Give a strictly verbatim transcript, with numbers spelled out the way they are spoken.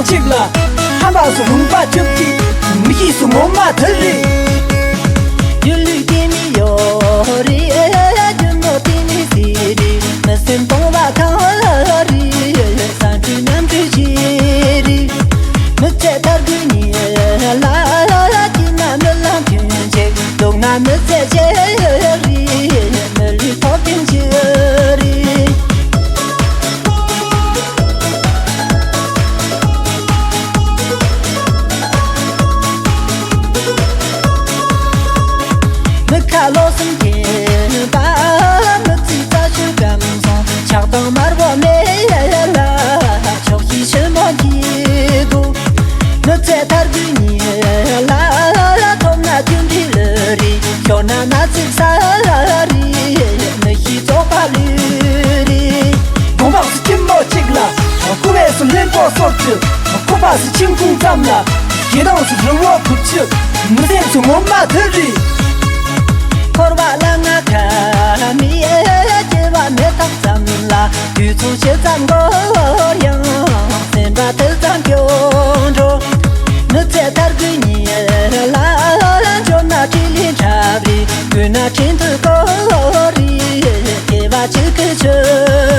གཅིག་ལ། ཧམ་པ་སོགས་ལུང་པ་བཅུ་གཅིག་མི་ཤེས་སུ་ངོ་མ་དེ་རེད། སྒྱུ་ལུས་སྐྱེ་མི་ཡོད་རེད། རྒྱུ་ནོར་དེ་ནི་སྲིད་རེད། མི་སེམས་སྟོང་བ་གང་རེད། བསམ་འཁྲུལ་རྣམ་འཁྲུལ་བྱེད་རེད། མི་ཚེ་མཐར་དགོས་ཉིད་ལ། སྐྱིད་ན་རྨི་ལམ་ཐུན་གཅིག་སྡུག་ན་མི་ཚེ་ཆེ་རེད། མི་ལུས་ཐོབ་ཐང་ཆེ་རེད། མི་ཁ་ལོ་གསུམ་གྱིན་པ། མི་ཚེ་རྩ་ཆུ་སྐམ་སོང་། ཆགས་སྡང་དམར་པོ་མེད་ལ། ཕྱོགས་བཞི་ཆེན་པོ་འདི་དགོས། མི་ཚེ་མཐར་དགོས་ཉིད་ལ། ཐོབ་ན་རྒྱུ་འབྲས་ལོས་རེད། ཤོར་ན་ན་ཚིག་ས་རེད། མི་ཤེས་བཙོག་པ་ལུས་རེད། གོམ་པ་སུ་ཁྱིམ་མོ་གཅིག་ལ། སྐུ་བས་སུ་ལྷན་པོ་སོར་གྱི། ཁོ་པ་སུ་ཆིང་ཁུང་ཙམ་ལ། ཞེ་སྡང་སུ་རི་བོ་ཁུབ་ཆུ། མི་སེམས་སུ་ངོ་མ་དེ་རེད། འཁོར་བ་ལ་ང་ཁ་མི་སྐྱེ་བ་མེ་ཐག་ཙམ་ལ། དུས་ཚོད་ཇི་ཙམ་འགོར་ཡང་། སེམས་པ་དེ་ཙམ་སྐྱོ་འགྲོ། མི་ཚེ་མཐར་དགོས་ཉིད་ལ། འབྱོར་ན་ཁྲིད་ལས་འཁྲབ་རེད། རྒུད་ན་ཁྲིན་ཐུ་སྐོར་རེད། སྐྱེ་བ་གཅིག་གི་ཆོས།